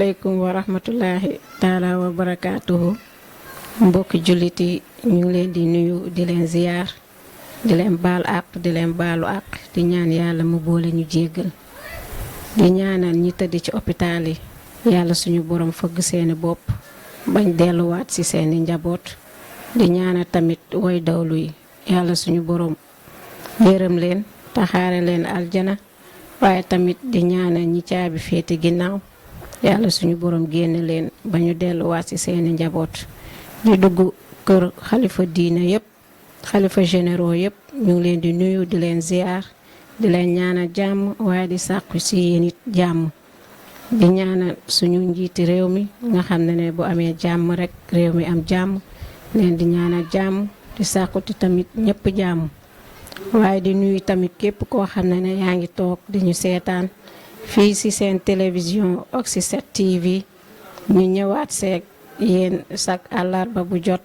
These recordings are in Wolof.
asalaamaaleykum wa rahmatullahi taala wa barakaatuhu mbokki jullit yi ñu ngi leen di nuyu di leen ziyaar di leen baal àq di leen baalu àq di ñaan yàlla mu boole ñu jéggal di ñaanal ñi tëdd ci hôpital yi yàlla suñu borom fëgg seeni bopp bañ delluwaat ci seeni njaboot di ñaanal tamit way dawlu yi yàlla suñu borom yërëm leen taxaare leen aljana waaye tamit di ñaanal ñi caabi féete ginnaaw yàlla suñu borom génn leen ba ñu delluwaat ci seeni njaboot di dugg kër xalifa diina yépp xalifa généraux yépp ñu ngi leen di nuyu di leen ziar di leen ñaanal jàmm waaye di sàkku ci yéen it jàmm di ñaanal suñu njiiti réew mi nga xam ne bu amee jàmm rekk réew mi am jàmm leen di ñaanal jàmm di sàkkuti tamit ñépp jàmm waaye di nuyu tamit képp koo xam ne yaa ngi toog di ñu seetaan fii ci seen télévision Oxy7 TV ñu ñëwaat seeg yéen chaque àllarba bu jot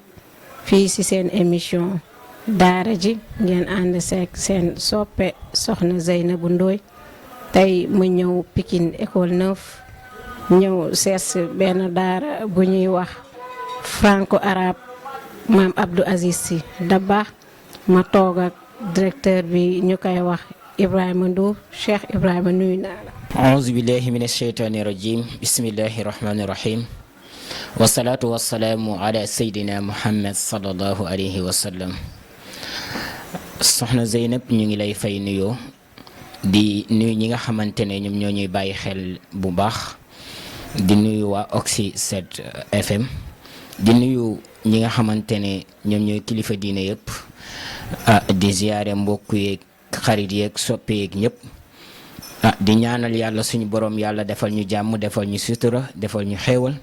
fii ci seen émission daara ji ngeen ànd seeg seen soppe soxna Zeynabou Ndoye tey mu ñëw Pikine école 9 ñëw sees benn daara bu ñuy wax franco arabe maam Abdou Aziz Sy Dabakh ma toog ak directeur bi ñu koy wax Ibrahima Ndour Cheikh Ibrahima nuyu naa la. auzu billahi min asheytaani rajim bismillahi rahmani rahim wasalaatu wasalaamu ala seydina muhammad sallallahu alayhi wa sallam. soxna Zeynab ñu ngi lay fay nuyoo di nuyu ñi nga xamante ne ñoom ñoo ñuy bàyyi xel bu baax di nuyu waa Oxy7 FM di nuyu ñi nga xamante ne ñoom ñooy kilifa diine yëpp di ziyaare mbokk yeeg xarit yeeg soppe yeeg ñëpp di ñaanal yàlla suñu borom yàlla defal ñu jàmm defal ñu sutura defal ñu xéewal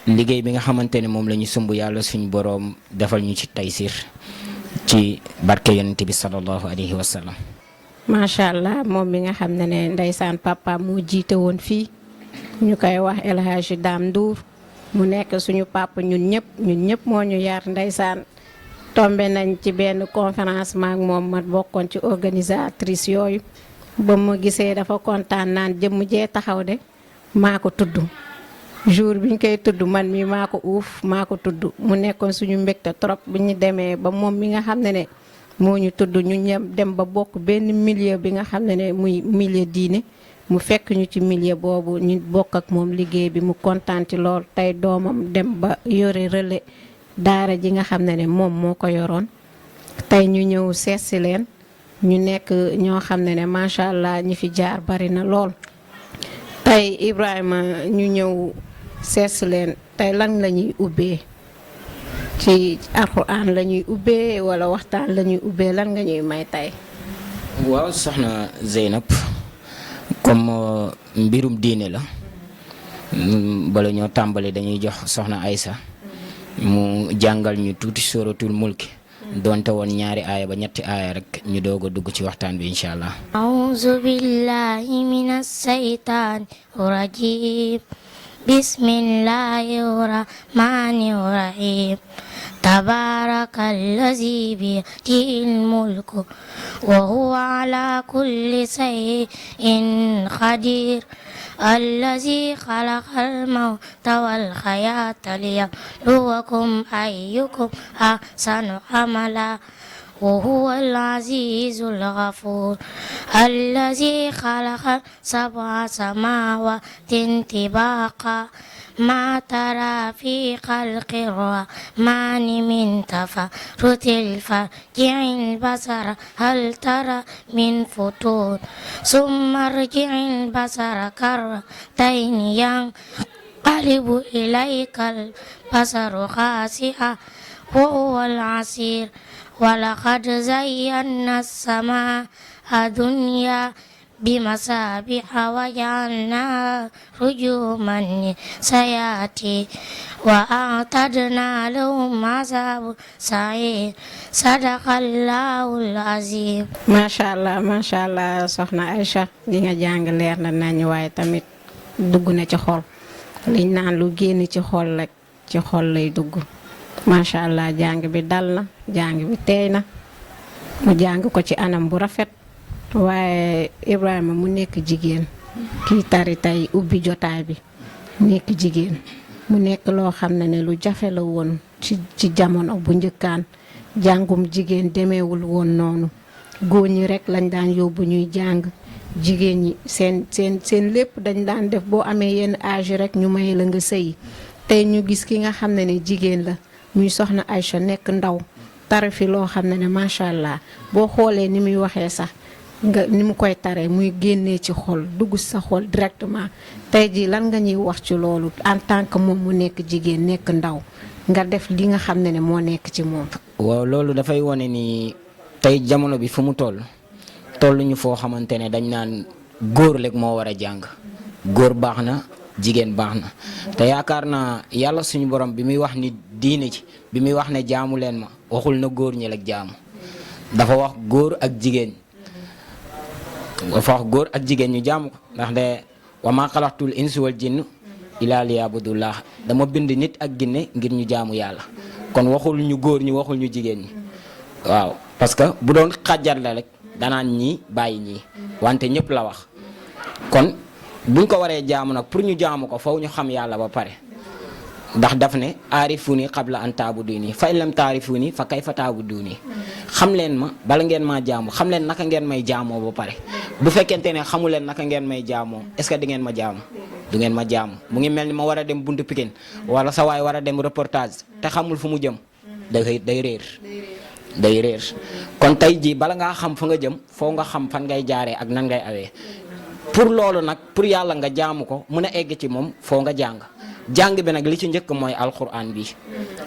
liggéey bi nga xamante ne moom la ñu sumb yàlla suñu borom defal ñu ci taysir ci barke yonent bi sallallahu alayhi wa sallam. macha allah moom mi nga xam ne ndeysaan papa moo jiite woon fii ñu koy wax El Hadji Dame Ndour mu nekk suñu papa ñun ñëpp moo ñu yar ndeysaan tombe nañ ci benn conférence maak moom ma bokkoon ci organisatrice yooyu ba ma gisee dafa kontaan naan jëmm jee taxaw de maa ko tudd jour biñ koy tudd man mi maa ko uuf maa ko tudd mu nekkoon suñu mbégte trop bu ñu demee ba moom mi nga xam ne moo ñu tudd ñu ñem dem ba bokk benn milieu bi nga xam ne muy milieu diine mu fekk ñu ci milieu boobu ñu bokk ak moom liggéey bi mu kontaan ci lool tey doomam dem ba yore relais daara ji nga xam ne moom moo ko yoroon tey ñu ñëw seet si leen ñu nekk ñoo xam ne macha allah ñi fi jaar bari na lool tey Ibrahima ñu ñëw seet si leen tey lan la ñuy ubbee ci alxuraan la ñuy ubbee wala waxtaan la ñuy ubbee lan nga ñuy may tey. waaw soxna Zeynab comme mbirum diine la bala ñoo tàmbali dañuy jox soxna Aïssa mu jàngal ñu tuuti suratul mulki donte woon ñaari aaya ba ñetti aaya rek ñu doog a dugg ci waxtaan bi incha allah. auzu billahi minas saytaani rajim bismillahir rahmanir rahim tabarakallazi biyadihil mulku wa huwa ala kulli shay'in qadir الذي خلق الموت والحياة ليبلوكم أيكم أحسن عملا وهو العزيز الغفور الذي خلق سبع سماوات طباقا ما ترى في خلق الرحمن من تفاوت فارجع البصر هل ترى من فطور ثم ارجع البصر كرتين ينقلب إليك البصر خاسئا وهو العسير ولقد زينا السماء الدنيا بمصابيح وجعلناها رجوما للشياطين وأعتدنا لهم عذاب سعير صدق الله العظيم. macha allah soxna Aïcha li nga jàng leer na nañu waaye tamit dugg na ci xol liñ naan lu génn ci xol rek ci xol lay dugg macha allah jàng bi dal na jàng bi teey na mu jàng ko ci anam bu rafet. waaye Ibrahima mu nekk jigéen kii tari tey ubbi jotaay bi nekk jigéen mu nekk loo xam ne lu jafe la woon ci jamono bu njëkkaan jàngum jigéen demeewul woon noonu góor ñi rek lañ daan yóbbu ñuy jàng jigéen ñi seen lépp dañ daan def boo amee yenn âge rek ñu may la nga sëyi tey ñu gis ki nga xam ne jigéen la muy soxna Aïcha nekk ndaw tare fi loo xam ne macha allah boo xoolee ni muy waxee sax nga ni mu koy taree muy génnee ci xol dugg sa xol directement tey jii lan nga ñuy wax ci loolu en tant que moom mu nekk jigéen nekk ndaw nga def li nga xam ne moo nekk ci moom. waaw loolu dafay wone ni tey jamono bi fu mu toll ñu foo xamante ne dañ naan góor rek moo war a jàng góor baax na jigéen baax na te yaakaar naa yàlla suñu borom bi muy wax ni diine ci bi muy wax ne jaamu leen ma waxul na góor ñi rek jaamu dafa wax góor ak jigéen ñu jaamu ko ndax de wa maa xalaqtul insa wal jinn illaa liya'budullah dama bind nit ak ginne ngir ñu jaamu yàlla kon waxul ñu góor ñi waxul ñu jigéen ñi waaw parce que bu doon xàjjat la rek danaan ñii bàyyi ñii wante ñëpp la wax kon buñ ko waree jaamu nag pour ñu jaamu ko faw ñu xam yàlla ba pare ndax daf ne aarifuni qabla an taabuduni fa in lam taarifuni fa kayfa taabuduni xam leen ma bala ngeen maa jaamu xam leen naka ngeen may jaamoo ba pare bu fekkente ne xamu leen naka ngeen may jaamoo est-ce que di ngeen ma jaamu du ngeen ma jaamu mu ngi mel ni ma war a dem buntu Pikine wala sa waay war a dem reportage te xamul fu mu jëm day réer kon tey jii bala ngaa xam fa nga jëm foo nga xam fan ngay jaaree ak nan ngay awee pour loolu nag pour yàlla nga jaamu ko mën a egg ci moom foo nga jàng bi nag li ci njëkk mooy alquran bi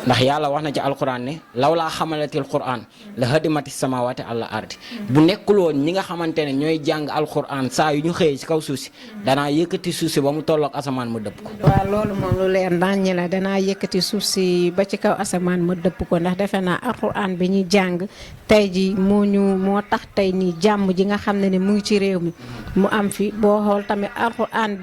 ndax yàlla wax na ci alquran ne law laa xamalatil quran la hadimati samawati àla ardi bu nekkul woon ñi nga xamante ne ñooy jàng alquran saa yu ñu xëyee ci kaw suuf si danaa yëkkati suuf si ba mu tolloog asamaan ma dëpp ko. waaw loolu moom lu leer naññi la danaa yëkkati suuf si ba ci kaw asamaan ma dëpp ko ndax defe naa alquran bi ñuy jàng tey ji moo tax tey nii jàmm ji nga xam ne mu ngi ci réew mi mu am fi boo xool tamit alquran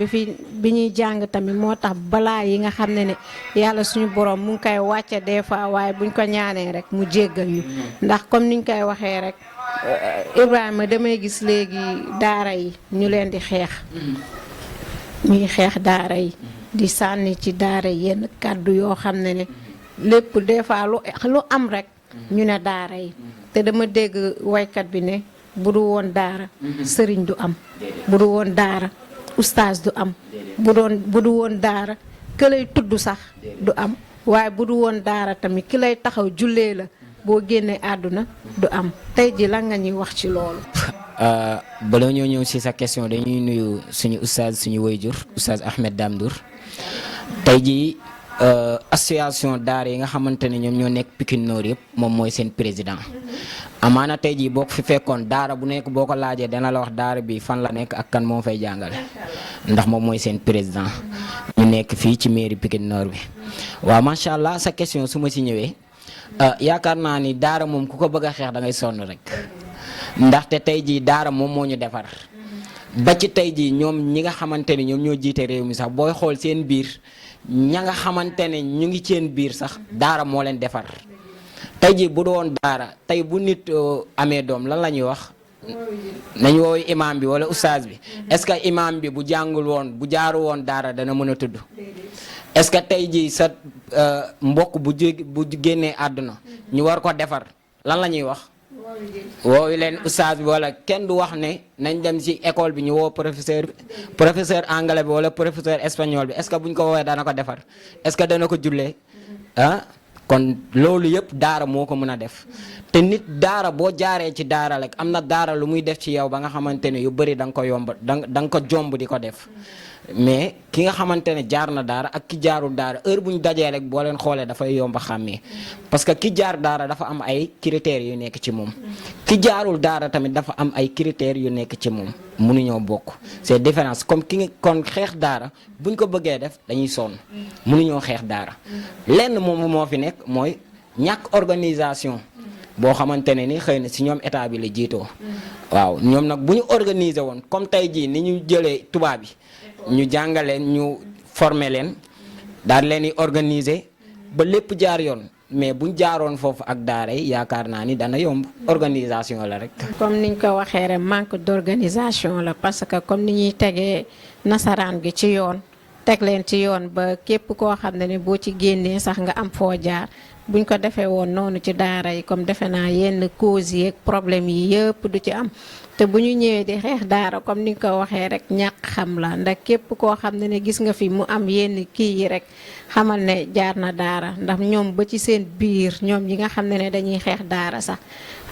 bi ñuy jàng tamit moo tax balaa yi nga xam ne yàlla suñu borom mu ngi koy wàcce des fois waaye buñ ko ñaanee rek mu jéggal ñu ndax comme niñ koy waxee rek Ibrahima damay gis léegi daara yi ñu leen di xeex ñuy xeex daara yi di sànni ci daara yenn kàddu yoo xam ne lépp des fois lu am rek ñu ne daara yi te dama dégg waykat bi ne bu du woon daara sëriñ du am bu du woon daara ustaas du am bu du woon daara ki lay tudd sax du am waaye bu du woon daara tamit ki lay taxaw jullee la boo génnee àdduna du am tey ji lan nga ñuy wax ci loolu. bala ñoo ñëw si sa question dañuy nuyu suñu ustaaz suñu wayjur ustaaz Ahmed Dame Ndour tey ji association daara yi nga xamante ne ñoom ñoo nekk Pikine Nord yëpp moom mooy seen président amaana tey jii boo ko fi fekkoon daara bu nekk boo ko laajee dana la wax daara bi fan la nekk ak kan moo fay jàngale ndax moom mooy seen président ñu nekk fii ci mairie Pikine Nord bi waaw macha allah sa question su ma si ñëwee yaakaar naa ni daara moom ku ko bëgg a xeex da ngay sonn rek ndaxte tey jii daara moom moo ñu defar ba ci tey jii ñoom ñi nga xamante ne ñoom ñoo jiite réew mi sax booy xool seen biir ña nga xamante ne ñu ngi seen biir sax daara moo leen defar tey jii bu doon daara tey bu nit amee doom lan la ñuy wax nañu woowu imam bi wala ustaaz bi est-ce que imam bi bu jàngul woon bu jaaru woon daara dana mën a tudd est-ce que tey jii sa mbokk bu génnee àdduna ñu war ko defar lan la ñuy wax woowu leen ustaaz bi wala kenn du wax ne nañ dem ci école bi ñu woo professeur anglais bi wala professeur espagnol bi est-ce que buñ ko woowee dana ko defar est-ce que dana ko jullee kon loolu yëpp daara moo ko mën a def te nit daara boo jaaree ci daara rek am na daara lu muy def ci yow ba nga xamante ne yu bëri da nga ko yomb da nga ko jomb di ko def mais ki nga xamante ne jaar na daara ak ki jaarul daara heure bu ñu dajee rek boo leen xoolee dafay yomb a xàmmee parce que ki jaar daara dafa am ay critères yu nekk ci moom ki jaarul daara tamit dafa am ay critères yu nekk ci moom mënuñoo bokk c'est différence comme kon xeex daara buñ ko bëggee def dañuy sonn mënuñoo xeex daara lenn moom moo fi nekk mooy ñàkk organisation boo xamante ne ni xëy na si ñoom état bi la jiitoo waaw ñoom nag bu ñu organiser woon comme tey jii ni ñu jëlee tubaab yi ñu jàngaleen ñu former leen daal leen di organiser ba lépp jaar yoon mais buñ jaaroon foofu ak daara yi yaakaar naa ni dana yomb organisation la rek. comme niñ ko waxee rek manque d'organisation la parce que comme ni ñuy tegee nasaraan gi ci yoon teg leen ci yoon ba képp koo xam ne boo ci génnee sax nga am foo jaar buñ ko defee woon noonu ci daara yi comme defe naa yenn causes yi ak problème yi yëpp du ci am te bu ñu ñëwee di xeex daara comme ni nga ko waxee rek ñàkk xam la ndax képp koo xam ne gis nga fi mu am yenn kii yi rek xamal ne jaar na daara ndax ñoom ba ci seen biir ñoom ñi nga xam ne dañuy xeex daara sax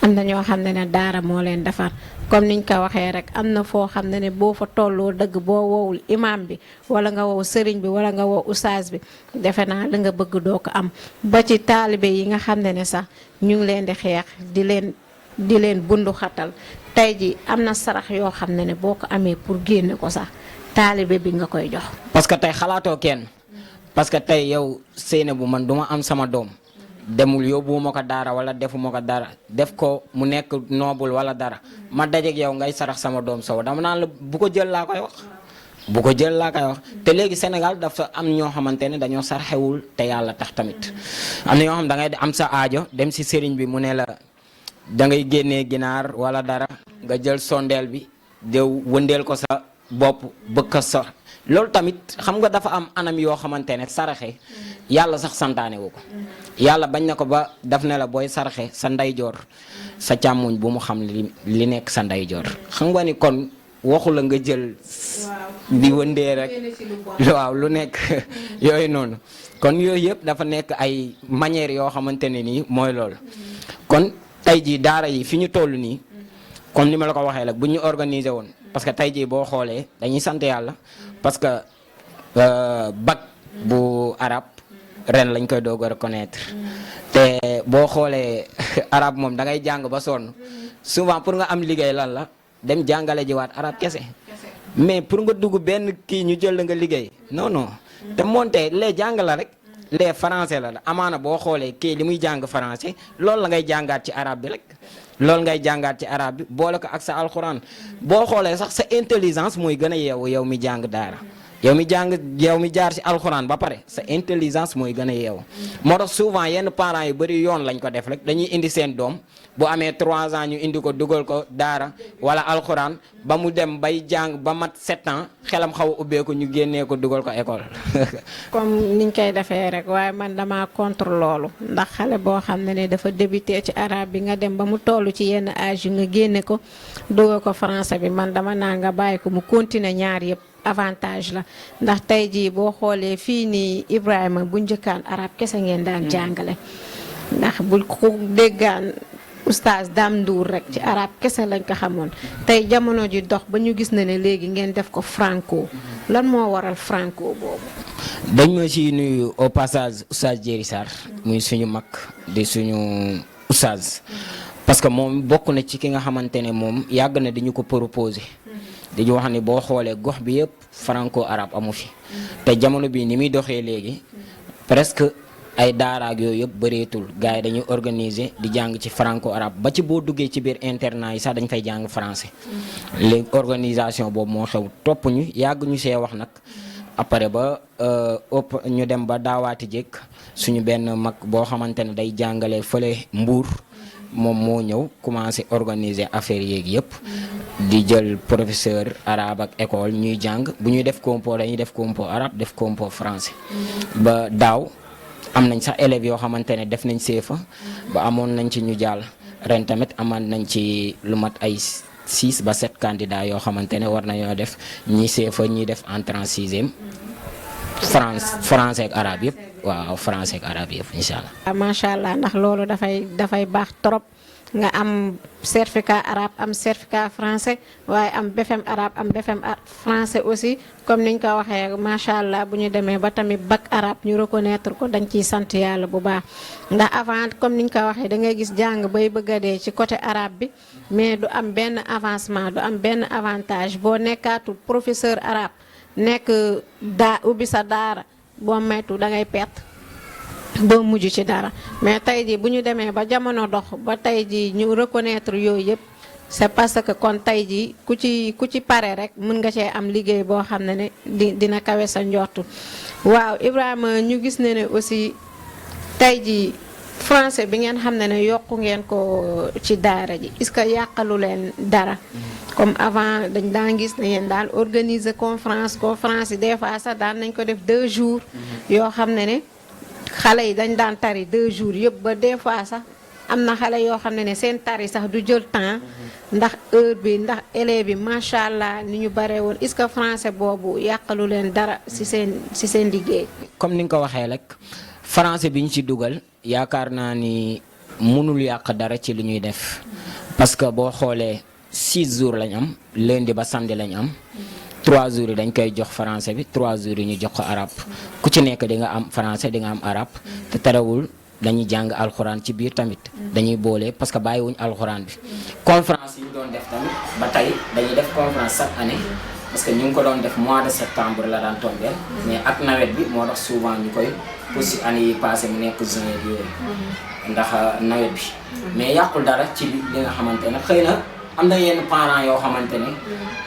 am na ñoo xam ne daara moo leen defar comme niñ ko waxee rek am na foo xam ne boo fa tolloo dëgg boo wowul imam bi wala nga wow sëriñ bi wala nga wow oustaz bi defe naa la nga bëgg doo ko am ba ci taalibe yi nga xam ne sax ñu ngi leen di xeex di leen bundu xatal tey ji am na sarax yoo xam ne boo ko amee pour génne ko sax taalibe bi nga koy jox. parce que tey xalaatoo kenn parce que tey yow Seynabou man duma am sama doom demul yóbbuwuma ko daara wala defuma ko dara def ko mu nekk noobul wala dara ma dajeeg yow ngay sarax sama doom sow dama naan la bu ko jël laa koy wax. bu ko jël laa koy wax te léegi Sénégal dafa am ñoo xamante ne dañoo sarxewul te yàlla tax tamit am na ñoo xam da ngay am sa aajo dem si sëriñ bi mu ne la da ngay génnee ginaar wala dara nga jël sondeel bi dew wëndeel ko sa bopp bëgg ko sa loolu tamit xam nga dafa am anam yoo xamante ne saraxe yàlla sax santaane wu ko yàlla bañ na ko ba daf ne la booy saraxe sa ndeyjoor sa càmmuñ bu mu xam li nekk sa ndeyjoor xam nga ni kon waxu la nga jël di wëndee rek waaw lu nekk yooyu noonu kon yooyu yëpp dafa nekk ay manières yoo xamante ne nii mooy loolu kon tey jii daara yi fi ñu toll nii comme ni ma la ko waxee rek bu ñu organiser woon parce que tey jii boo xoolee dañuy sant yàlla parce que bac bu arab ren lañ koy doog a reconnaître te boo xoolee arab moom da ngay jàng ba sonn souvent pour nga am liggéey lan la dem jàngale jiwaat arab kese mais pour nga dugg benn kii ñu jël la nga liggéey non non te moonte lee jàng la rek lee français la amaana boo xoolee kii li muy jàng français loolu la ngay jàngaat ci arab bi rek loolu ngay jàngaat ci arab bi boole ko ak sa alxuraan boo xoolee sax sa intelligence mooy gën a yeewu yow mi jàng daara yow mi jaar ci alxuraan ba pare sa intelligence mooy gën a yeewu moo tax souvent yenn parents yu bëri yoon lañ ko def rek dañuy indi seen doom bu amee 3 ans ñu indi ko dugal ko daara wala alxuraan ba mu dem bay jàng ba mat 7 ans xelam xaw a ubbeeku ñu génnee ko dugal ko école. comme niñ koy defee rek waaye man dama contre loolu ndax xale boo xam ne dafa débuté ci arabe bi nga dem ba mu toll ci yenn âge yu nga génne ko dugal ko français bi man dama naa nga bàyyi ko mu continuer ñaar yëpp. avantage la ndax tey jii boo xoolee fii nii Ibrahima bu njëkkaan arab kese ngeen daan jàngale ndax bu ko déggaan oustaz Dame Ndour rek ci arab kese lañ ko xamoon tey jamono ji dox ba ñu gis na ne léegi ngeen def ko franco lan moo waral franco boobu. dañ ma ci nuyu au passage oustaz Jéri Sarr muy suñu mag di suñu oustaz parce que moom bokk na ci ki nga xamante ne moom yàgg na di ñu ko proposé. dañu wax ni boo xoolee gox bi yëpp franco arabe amu fi te jamono bi ni muy doxee léegi presque ay daaraak yooyu yëpp bëreetul gars yi dañuy organiser di jàng ci franco arabe ba ci boo duggee ci biir internat yi sax dañ fay jàng français léegi organisation boobu moo xew topp ñu yàgg ñu see wax nag après ba ñu dem ba daawaati jékk suñu benn mag boo xamante ne day jàngale fële Mbuur moom moo ñëw commencé organiser affaire yeeg yëpp di jël professeur arabe ak école ñuy jàng bu ñuy def compo dañuy def compo arabe def compo français ba daaw am nañ sax élèves yoo xamante ne def nañ CFA ba amoon nañ ci ñu jàll ren tamit amaan nañ ci lu mat ay 6 ba 7 candidats yoo xamante ne war nañoo def ñi CFA ñi def entrée en 6e français ak arabe yëpp waaw français ak arabe yëpp incha allah. macha allah ndax loolu dafay baax trop nga am certificat arabe am certificat français waaye am BFEM arabe am BFEM français aussi comme niñ ko waxee macha allah bu ñu demee ba tamit bac arabe ñu reconnaître ko dañ ciy sant yàlla bu baax ndax avant comme niñ ko waxee da ngay gis jàng bay bëgg a dee ci côté arabe bi mais du am benn avancement du am benn avantage boo nekkaatul professeur arabe nekk ubbi sa daara boo maytu da ngay perte. doo mujj ci dara mais tey jii bu ñu demee ba jamono dox ba tey jii ñu reconnaître yooyu yëpp c'est parce que kon tey jii ku ci pare rek mën nga cee am liggéey boo xam ne dina kawe sa njortu waaw Ibrahima ñu gis ne aussi tey jii français bi ngeen xam ne yokku ngeen ko ci daara ji est-ce que yàqalu leen dara comme avant dañ daan gis ne yéen daal organiser conférence yi des fois sax daan nañ ko def 2 jours yoo xam ne xale yi dañ daan tari 2 jours yëpp ba des fois sax am na xale yoo xam ne seen tari sax du jël temps ndax heure bi ndax élèves bi macha allah ni ñu bare woon est-ce que français boobu yàqalu leen dara ci seen liggéey. comme ni nga ko waxee rek français bi ñu ci dugal yaakaar naa ni mënul yàq dara ci lu ñuy def parce que boo xoolee 6 jours lañ am lundi ba samedi lañ am 3 jours yi dañ koy jox français bi 3 jours yi ñu jox ko arabe ku ci nekk di nga am français di nga am arabe te terewul dañuy jàng alxuraan ci biir tamit dañuy boole parce que bàyyiwuñ alxuraan bi. conférence yi ñu doon def tamit ba tey dañuy def conférence chaque année parce que ñu ngi ko doon def mois de septembre la daan tombeel mais ak nawet bi moo tax souvent ñu koy aussi année yi passé mu nekk juin yooyu ndax nawet bi mais yàqul dara ci li nga xamante ne xëy na am na yenn parents yoo xamante ne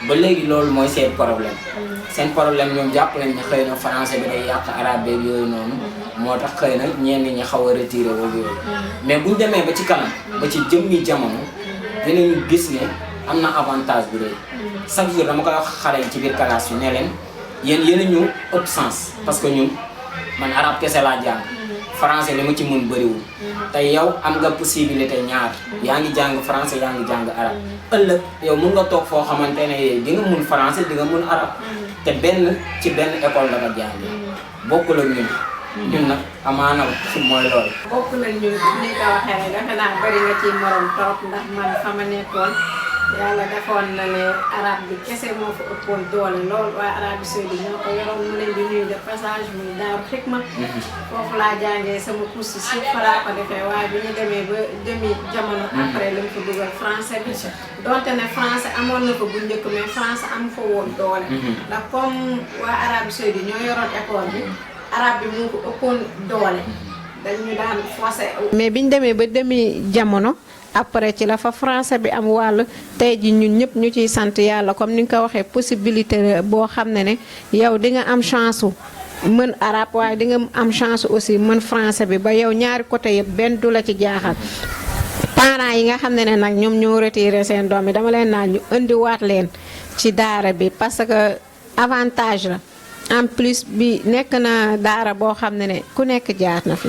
ba léegi loolu mooy seen problème ñoom jàpp nañ ne xëy na français bi day yàq arabe beeg yooyu noonu moo tax xëy na ñenn ñi xaw a retiré wala yooyu mais buñ demee ba ci kanam ba ci jëmmi jamono dinañu gis ne am na avantage bu rëy chaque jour dama koy wax xale yi ci biir classe bi ne leen yéen a ñu ëpp sens parce que ñun man arabe kese laa jàng français li ma ci mun bëriwul te yow am nga possibilité ñaar yaa ngi jàng français yaa ngi jàng arabe ëllëg yow mun nga toog foo xamante ne di nga mun français di nga mun arabe te ci benn école la nga jàngee bokkul ak ñun nag amaana mooy loolu. bokkul ak ñun ni nga ko waxee rek defe naa bëri nga ci morom trop ndax man fa ma nekkoon yàlla defoon na ne arabe bi kese moo fa ëppoon doole lool waa Arabie Saoudite ñoo ko yoroon mu leen di nuyu de passage muy Daaru Xikma foofu laa jàngee sama cursus si fa laa ko defee waaye bi ñu demee ba demi jamono après lañ ko dugal français bi donte ne français amoon na ko bu njëkk mais français am fa woon doole ndax comme waa Arabie Saoudite ñoo yoroon école bi arabe bi moo ko ëppoon doole dañu daan forcé mais biñ demee ba demi jamono après ci la fa français bi am wàll tey ji ñun ñëpp ñu ciy sant yàlla comme ni nga ko waxee possibilité boo xam ne yow di nga am chance mën arabe waaye di nga am chance aussi mën français bi ba yow ñaari côté yëpp benn du la ci jaaxal parents yi nga xam ne nag ñoom ñoo retiré seen doom yi dama leen naan ñu indiwaat leen ci daara bi parce que avantage la en plus bi nekk na daara boo xam ne ku nekk jaar na fi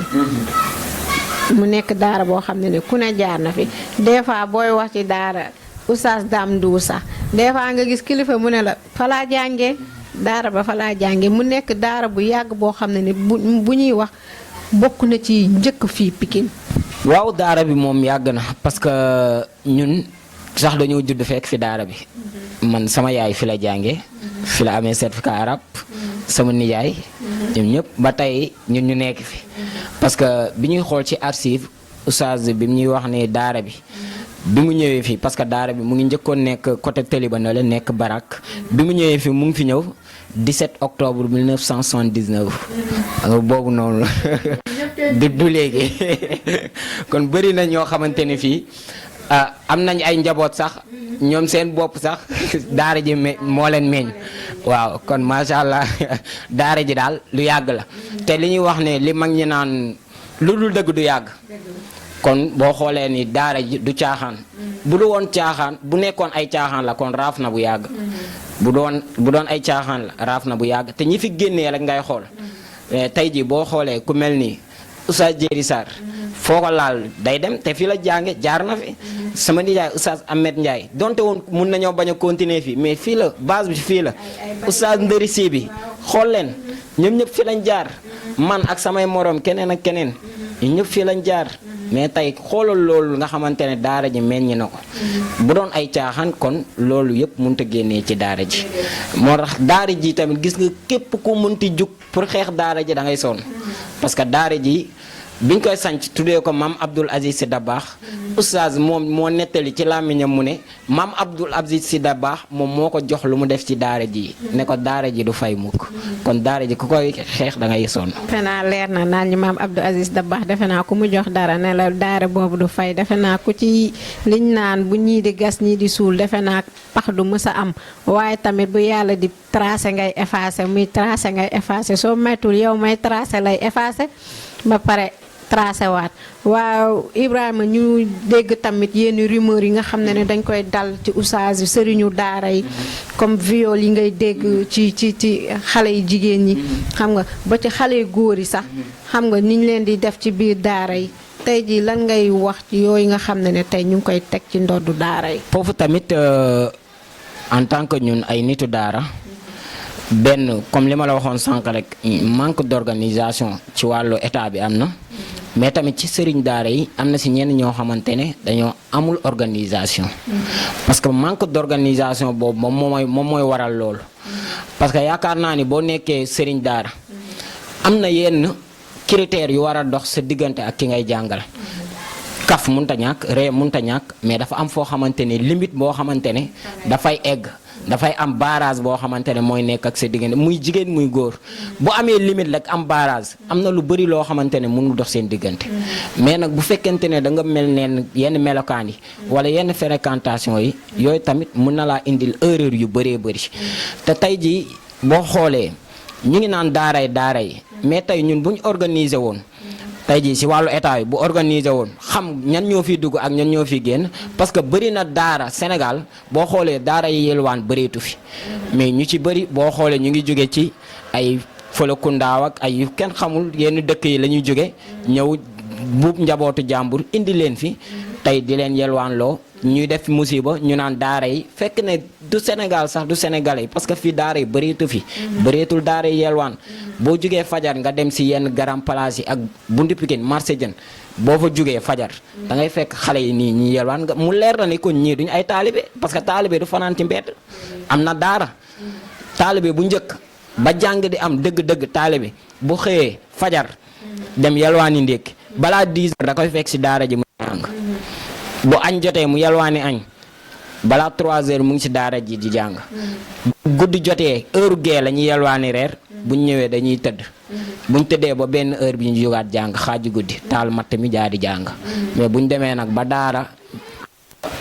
mu nekk daara boo xam ne ku ne jaar na fi des fois booy wax ci daara oustaz Dame Ndour sax des fois nga gis kilifa mu ne la fa laa jàngee daara ba fa laa jàngee mu nekk daara bu yàgg boo xam ne bu ñuy wax bokk na ci njëkk fii Pikine. waaw daara bi moom yàgg na parce que ñun sax dañoo judd fekk fi daara bi man sama yaay fi la jàngee fi la amee certificat arabe sama nijaay ñoom ñëpp ba tey ñun ñu nekk fi parce que bi ñuy xool ci archive oustaz bi ñuy wax ne daara bi mu ñëwee fii parce que daara bi mu ngi njëkkoon nekk côté Téliba la nekk Barak bi mu ñëwee fii mu ngi fi ñëw 17 octobre 1979 boobu noonu du léegi kon bëri na ñoo xamante ne fii am nañ ay njaboot sax ñoom seen bopp sax daara ji moo leen meññ waaw kon macha allah daara ji daal lu yàgg la te li ñuy wax ne li mag ñi naan lu dul dëgg du yàgg kon boo xoolee ni daara ji du caaxaan bu du woon caaxaan bu nekkoon ay caaxaan la kon raaf na bu yàgg bu doon ay caaxaan la raaf na bu yàgg te ñi fi génnee rek ngay xool tey ji boo xoolee ku mel ni Oustaz Jéeri Sarr foo ko laal day dem te fii la jànge jaar na fi sama nijaay Oustaz Ahmed Ndiaye donte woon mun nañoo bañ a continuer fii mais fii la base bi fii la Oustaz Ndëri Si bi xool leen ñoom ñëpp fii lañ jaar man ak samay morom keneen ak keneen ñoom ñëpp fii lañ jaar mais tey xoolal loolu nga xamante ne daara ji meññ na ko bu doon ay caaxaan kon loolu yëpp mënut a génnee ci daara ji moo tax daara ji tamit gis nga képp ku mënti jug pour xeex daara ji da ngay sonn parce que daara ji biñ koy sanc tuddee ko maam Abdoul Aziz Sy Dabakh oustaz moom moo nettali ci làmmiñam mu ne maam Abdoul Aziz Sy Dabakh moom moo ko jox lu mu def ci daara ji ne ko daara ji du fay mukk kon daara ji ku koy xeex da ngay sonn. defe naa leer na naan ñu maam Abdoul Aziz Dabakh defe naa ku mu jox dara ne la daara boobu du fay defe naa ku ci liñ naan bu ñii di gas ñii di suul defe naa pax du mës a am waaye tamit bu yàlla di tracé ngay effacé muy tracé ngay effacé soo maytul yow may tracé lay effacé ba pare tracé waat. waaw Ibrahima ñu dégg tamit yenn rumeur yi nga xam ne dañ koy dal ci oustaz sëriñu daara yi comme viol yi ngay dégg ci xale yi jigéen ñi xam nga ba ci xale yu góor yi sax xam nga niñ leen di def ci biir daara yi tey jii lan ngay wax ci yooyu nga xam ne tey ñu ngi koy teg ci ndoddu daara yi. foofu tamit en tant que ñun ay nitu daara benn comme li ma la waxoon sànq rek manque d'organisation ci wàllu état bi am na mais tamit ci sëriñ daara yi am na si ñenn ñoo xamante ne dañoo amul organisation parce que manque d'organisation boobu moom mooy waral loolu parce que yaakaar naa ni boo nekkee sëriñ daara am na yenn critères yu war a dox sa diggante ak ki ngay jàngal kaf munta ñàkk ree munta ñàkk mais dafa am foo xamante ne limite boo xamante ne dafay egg dafay am barrage boo xamante ne mooy nekk ak sa diggante muy jigéen muy góor bu amee limite rek am barrage am na lu bëri loo xamante ne mënul dox seen diggante mais nag bu fekkente ne da nga mel neen yenn melokaan yi wala yenn fréquentation yi yooyu tamit mën na laa indil erreur yu bëree bëri te tey ji boo xoolee ñu ngi naan daara yi mais tey ñun bu ñu organiser woon tey jii si wàllu état yi bu organiser woon xam ñan ñoo fiy dugg ak ñan ñoo fiy génn parce que bëri na daara Sénégal boo xoolee daara yi yelwaan bëreetu fi mais ñu ci bëri boo xoolee ñu ngi jóge ci ay Folokundaaw ak ay yu kenn xamul yenn dëkk yi la ñuy jóge ñëw buub njabootu jàmbur indi leen fi tey di leen yelwaan loo ñuy def musiba ñu naan daara yi fekk ne du Sénégal sax du Sénégalais yi parce que fii daara yi bëreetu fi bëreetul daara yi yelwaan boo jugee fajar nga dem si yenn grand place yi ak buntu Pikine marché jën boo fa jugee fajar da ngay fekk xale yi nii ñi yelwaan nga mu leer na ni kon ñii duñu ay taalibe parce que taalibe du fanaan ci mbedd am na daara taalibe bu njëkk ba jàng di am dëgg-dëgg taalibe bu xëyee fajar dem yelwaani ndékki balaa 10 heures da koy fekk si daara ji mu jàng bu añ jotee mu yelwaani añ balaa 3 heures mu ngi si daara ji di jàng guddi jotee heure gee la ñuy yelwaani reer buñ ñëwee dañuy tëdd buñ tëddee ba benn heure bi ñu jógaat jàng xaaju guddi taal matt mi jaar di jàng mais buñ demee nag ba daara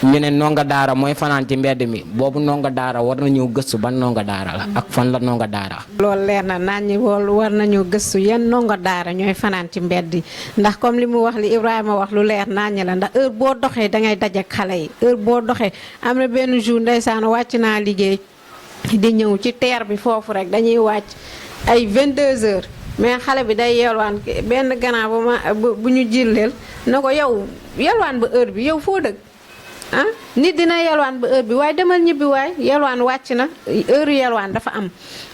ñu ne ndongo daara mooy fanaan ci mbedd mi boobu ndongo daara war nañoo gëstu ban ndongo daara la ak fan la ndongo daara. loolu leer na naan ñi war nañoo gëstu yan ndongo daara ñooy fanaan ci mbedd yi ndax comme li mu wax li Ibrahima wax lu leer naan ñi la ndax heure boo doxee dangay dajeek xale yi heure boo doxee am na benn jour ndeysaan wàcc naa liggéey di ñëw ci teer bi foofu rek dañuy wàcc ay 22h mais xale bi day yelwaan benn gannaaw bu ñu jilleel na ko yow yelwaan ba heure bi yow foo dëgg ah nit dina yelwaan ba heure bi waaye demal ñibbi waay yelwaan wàcc na heure yelwaan dafa am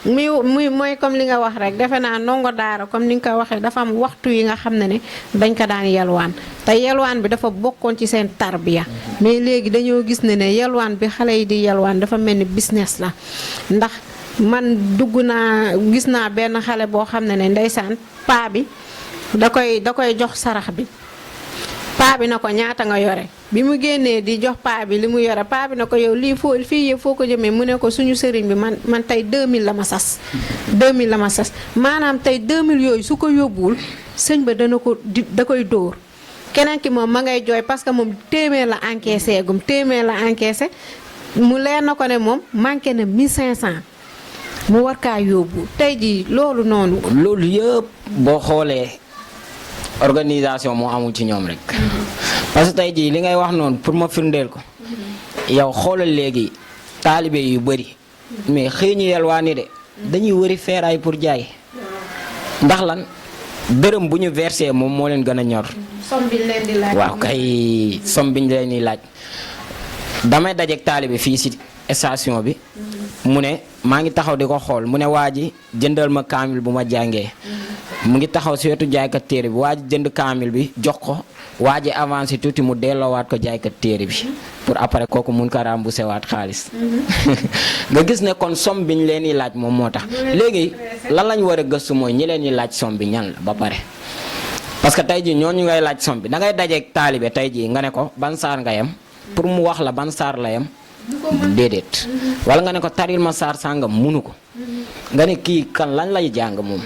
muy mooy comme li nga wax rek defe naa ndongo daara comme ni nga ko waxee dafa am waxtu yi nga xam ne dañ ko daan yelwaan te yelwaan bi dafa bokkoon ci seen tarbiya mais léegi dañoo gis ne yelwaan bi xale yi di yelwaan dafa mel ni business la ndax man gis naa benn xale boo xam ne ndeysaan paa bi da koy jox sarax bi paa bi na ko ñaata nga yore bi mu génnee di jox paa bi li mu yore paa bi na ko yow lii fii yëpp foo ko jëmee mu ne ko suñu sëriñ bi man tey 2000 la ma sas 2000 la ma sas maanaam tey 2000 yooyu su ko yóbbuwul sëñ ba da koy dóor keneen ki moom ma ngay jooy parce que moom téeméer la encaissé mu leer na ko ne moom manqué na 1500 mu war kaa yóbbu tey jii loolu noonu. loolu yëpp boo xoolee organisation moo amul ci ñoom rek parce que tey jii li ngay wax noonu pour ma firndeel ko yow xoolal léegi taalibe yu bëri mais xëy ñu yelwaani de dañuy wëri feeraay pour jaay ndax lan dërëm bu ñu versé moom moo leen gën a ñor. somme biñ leen di laaj. waaw kay somme biñ leen di laaj damay dajeek taalibe fii si station bi mu ne maa ngi taxaw di ko xool mu ne waa ji jëndal ma kaamil bu ma jàngee mu ngi taxaw si wetu jaaykat téere bi waa ji jënd kaamil bi jox ko waa ji avancé tuuti mu delloowaat ko jaaykat téere bi pour après kooku mun ko remboursé waat xaalis nga gis ne kon somme bi ñu leen di laaj moom moo tax léegi lan lañ war a gëstu mooy ñi leen di laaj somme bi ñan la ba pare parce que tey jii ñooñu ngay laaj somme bi da ngay dajeek taalibe tey jii nga ne ko ban saar nga yem pour mu wax la ban saar la yem déedéet wala nga ne ko taril ma saar sàngam munu ko nga ne kii kan lan lay jàng moom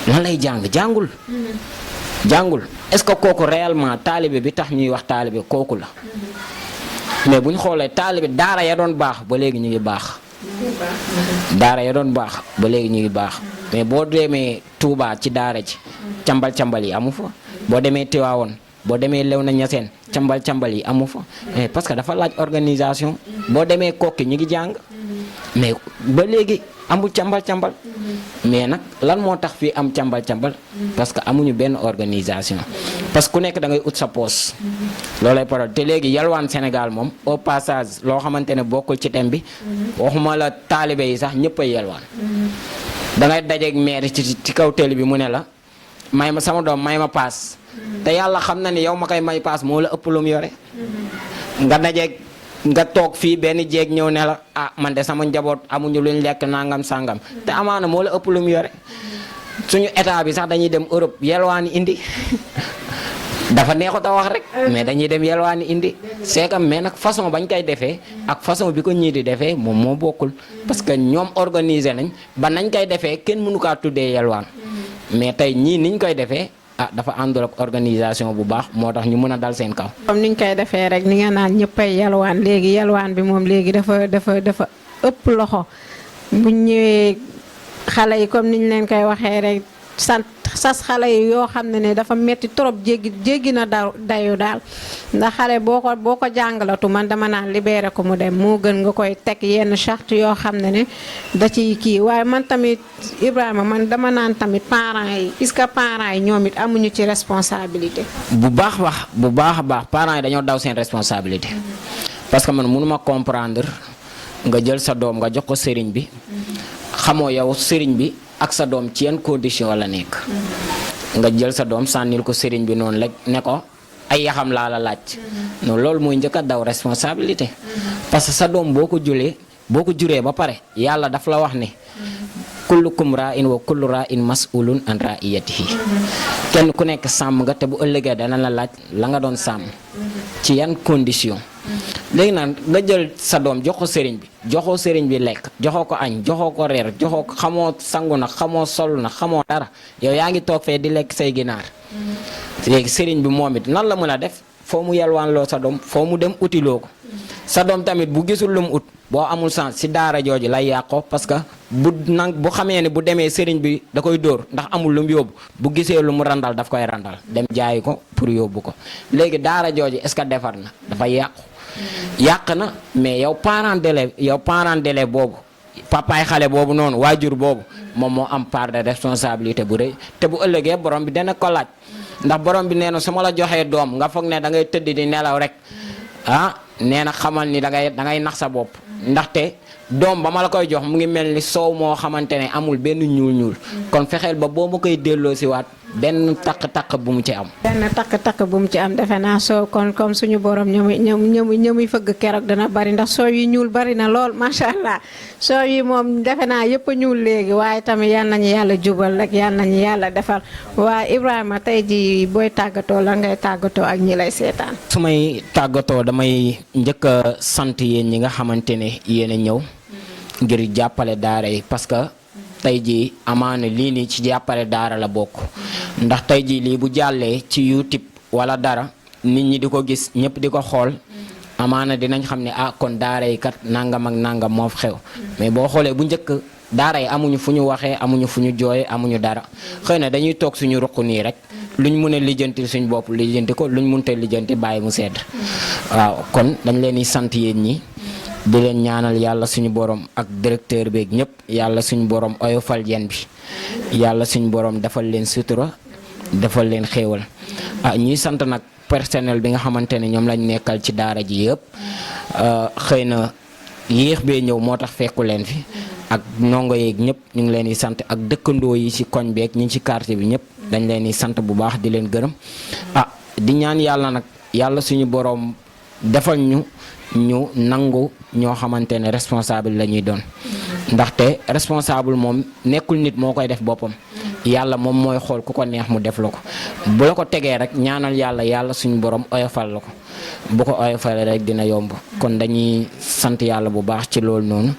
lan lay jàngul est-ce que kooku réellement taalibe bi tax ñuy wax taalibe kooku la mais bu ñu xoolee taalibe daara ya doon baax ba léegi ñu ngi baax mais boo demee Touba ci daara ji cambal yi amu fa boo demee Tiwaawoon boo demee Léona Niassène cambal yi amu fa parce que dafa laaj organisation boo demee Kokki ñu ngi jàng mais ba léegi amul cambal mais nag lan moo tax fii am cambal parce que amuñu benn organisation parce que ku nekk da ngay ut sa poos loolay parole te léegi yalwaan Sénégal moom au passage loo xamante ne bokkul ci thème bi waxuma la taalibe yi sax ñëpp ay yalwaan da ngay dajeeg maire ci kaw télé bi mu ne la may ma sama doom may ma paas te yàlla xam na ni yow ma koy may paas moo la ëpp lu mu yore nga dajeeg nga toog fii benn jeeg ñëw ne la ah man de sama njaboot amuñu luñ lekk nangam sangam te amaana moo la ëpp lu mu yore suñu état bi sax dañuy dem Europe yelwaani indi dafa neexut a wax rek mais dañuy dem yelwaani indi c'est que mais nag façon bañ koy defee ak façon bi ko ñii di defee moom moo bokkul parce que ñoom organiser nañ ba nañ koy defee kenn mënu kaa tuddee yelwaan mais tey ñii niñ koy defee dafa àndul ak organisation bu baax moo tax ñu mën a dal seen kaw. comme niñ koy defee rek ni nga naan ñëppay yalwaan léegi yalwaan bi moom léegi dafa ëpp loxo bu ñëwee xale yi comme niñ leen koy waxee rek sas xale yi yoo xam ne dafa metti trop jéggi na dayu daal ndax xale boo ko jàngalatu man dama naan libéré ko mu dem moo gën nga koy teg yenn charte yoo xam ne da ciy kii waaye man tamit Ibrahima man dama naan tamit parents yi est-ce que parents yi ñoom it amuñu ci responsabilité. bu baax a baax parents yi dañoo daw seen responsabilité parce que man mënuma comprendre nga jël sa doom nga jox ko sëriñ bi xamoo yow sëriñ bi ak sa doom ci yenn condition la nekk nga jël sa doom sànnil ko sëriñ bi noonu rek ne ko ay yaxam laa la laaj non loolu mooy njëkk a daw responsabilité parce que sa doom boo ko juree ba pare yàlla daf la wax ne kullukum ra'in wa kullu ra'in mas'ulun an ra'iyatihi kenn ku nekk sàmm nga te bu ëllëgee dana la laaj la nga doon sàmm ci yan condition léegi nag nga jël sa doom jox ko sëriñ bi lekk joxoo ko añ joxoo ko reer joxoo ko xamoo sangu na xamoo sol na xamoo dara yow yaa ngi toog fee di lekk say ginaar léegi sëriñ bi moom it nan la mën a def foo mu yalwaan loo sa doom foo mu dem utiloo ko sa doom tamit bu gisul lu mu ut boo amul sens si daara jooju lay yàqoo parce que bu xamee ne bu demee sëriñ bi da koy dóor ndax amul lu mu yóbbu bu gisee lu mu randal daf koy randal dem jaayi ko pour yóbbu ko léegi daara jooju est-ce que defar na dafa yàq na mais yow parent d'élève boobu papaay xale boobu noonu waajur boobu moom moo am part de responsabilité bu rëy te bu ëllëgee borom bi dana ko laaj ndax borom bi nee na su ma la joxee doom nga foog ne da ngay tëdd di nelaw rek nee na xamal ni da ngay nax sa bopp ndaxte doom ba ma la koy jox mu ngi mel ni soow moo xamante ne amul benn ñuul kon fexeel ba boo ma koy delloo si waat benn takk-takk bu mu ci am. benn takk-takk bu mu ci am defe naa soo kon comme suñu borom ñamuy fëgg keroog dana bari ndax soow yi ñuul bari na lool macha allah soow yi moom defe naa yëpp a ñuul léegi waaye tamit yal nañu yàlla jubal rek yal nañu yàlla defal waaye Ibrahima tey ji booy tàggatoo la ngay tàggatoo ak ñi lay seetaan. su may tàggatoo damay njëkk a sant yéen ñi nga xamante ne yéen a ñëw ngir jàppale daara yi parce que tey jii amaana lii nii ci jàppale daara la bokk ndax tey jii lii bu jàllee ci YouTube wala dara nit ñi di ko gis ñëpp di ko xool amaana dinañ xam ne kon daara yi kat nangam ak nangam moo fi xew mais boo xoolee bu njëkk daara yi amuñu fu ñu waxee amuñu fu ñu jooyee amuñu dara xëy na dañuy toog suñu ruq nii rek luñ mën a lijjanti suñu bopp lijjanti ko luñ mënta lijjanti bàyyi mu sedd waaw kon dañ leen di sant yéen ñi di leen ñaanal yàlla suñu borom ak directeur beeg ñëpp yàlla suñu borom oyofal yen bi yàlla suñu borom defal leen sutura defal leen xéewal ñuy sant nag personnel bi nga xamante ne ñoom lañ nekkal ci daara ji yëpp xëy na yéex bee ñëw moo tax fekku leen fi ak ndongo yeeg ñëpp ñu ngi leen di sant ak dëkkandoo yi ci koñ beeg ñi ci quartier bi ñëpp dañ leen di sant bu baax di leen gërëm di ñaan yàlla nag yàlla suñu borom defal ñu nangu ñoo xamante ne responsable la ñuy doon ndaxte responsable moom nekkul nit moo koy def boppam yàlla moom mooy xool ku ko neex mu def la ko bu la ko tegee rek ñaanal yàlla suñu borom oyofal la ko bu ko oyofalee rek dina yomb kon dañuy sant yàlla bu baax ci loolu noonu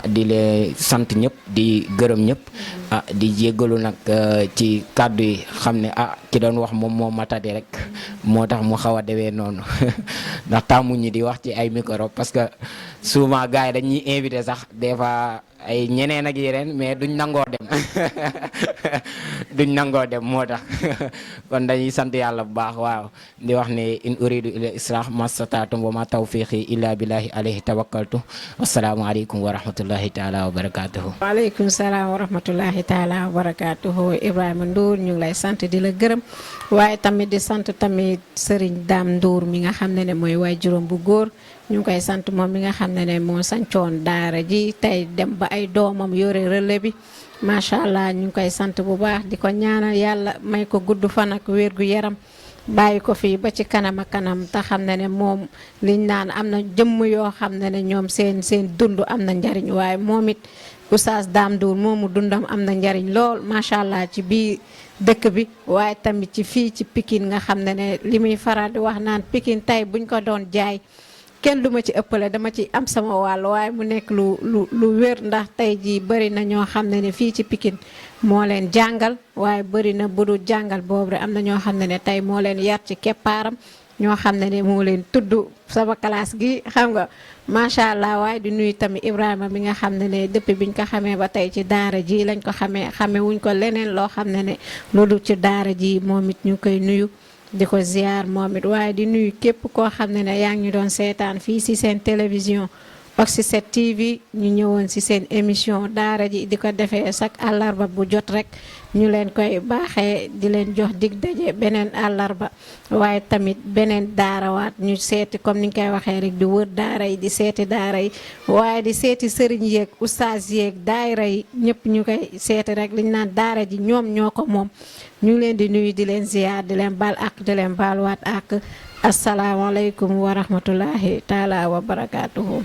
di leen sant ñëpp di gërëm ñëpp di jéggalu nag ci kàddu yi xam ne ki doon wax moom moo matadi rek moo tax mu xaw a dewee noonu ndax tàmmu ñi di wax ci ay micro parce que souvent gars yi dañuy invité sax des fois ay ñeneen ak yeneen mais duñ nangoo dem duñ nangoo dem moo tax kon dañuy sant yàlla bu baax waaw di wax ne in uridu ila islah mastata'tum wa ma tawfiqi illa billahi alayhi tawakkaltu assalaamu aleykum wa rahmatullahi taala wa barakatuhu. waaleykum salaam wa rahmatullahi taala wa barakatuhu. Ibrahima Ndour ñu ngi lay sant di la gërëm waaye tamit di sant tamit Serigne Dame Ndour mi nga xam ne mooy waajuram bu góor ñu ngi koy sant moom mi nga xam ne moo sancoon daara ji tey dem ba ay doomam yore relais bi macha allah ñu ngi koy sant bu baax di ko ñaanal yàlla may ko gudd fan ak wér gu yaram bàyyi ko fii ba ci kanam a kanam te xam ne moom liñ naan am na jëmm yoo xam ne ñoom seen dund am na njariñ waaye moom it Oustaz Dame Ndour moomu dundam am na njariñ lool macha allah ci biir dëkk bi waaye tamit ci fii ci Pikine nga xam ne li muy faral di wax naan Pikine tey buñ ko doon jaay kenn du ma ci ëppale dama ci am sama wàll waaye mu nekk lu wér ndax tey jii bëri na ñoo xam ne fii ci Pikine moo leen jàngal waaye bëri na bu dul jàngal boobu rek am na ñoo xam ne tey moo leen yar ci keppaaram ñoo xam ne moo leen tudd sama classe gi xam nga macha allah waaye di nuyu tamit Ibrahima bi nga xam ne depuis biñ ko xamee ba tey ci daara ji lañ ko xamee wuñ ko leneen loo xam ne lu dul ci daara ji moom it ñu koy nuyu di ko ziar moom it waaye di nuyu képp koo xam ne yaa ngi ñu doon seetaan fii si seen télévision Oxy 7 TV ñu ñëwoon si seen émission daara ji di ko defee chaque àllarba bu jot rek ñu leen koy baaxee di leen jox dig daje beneen àllarba waaye tamit beneen daarawaat ñu seeti comme ni ñu koy waxee rek di wër daara yi di seeti daara yi waaye di seeti sëriñ yeeg oustaz yeeg daayira yi ñëpp ñu koy seeti rek liñ naan daara ji ñoom ñoo ko moom ñu ngi leen di nuyu di leen ziar di leen baal ak di leen baaluwaat ak asalaamaaleykum wa rahmatullahi taala wa barakaatuhu.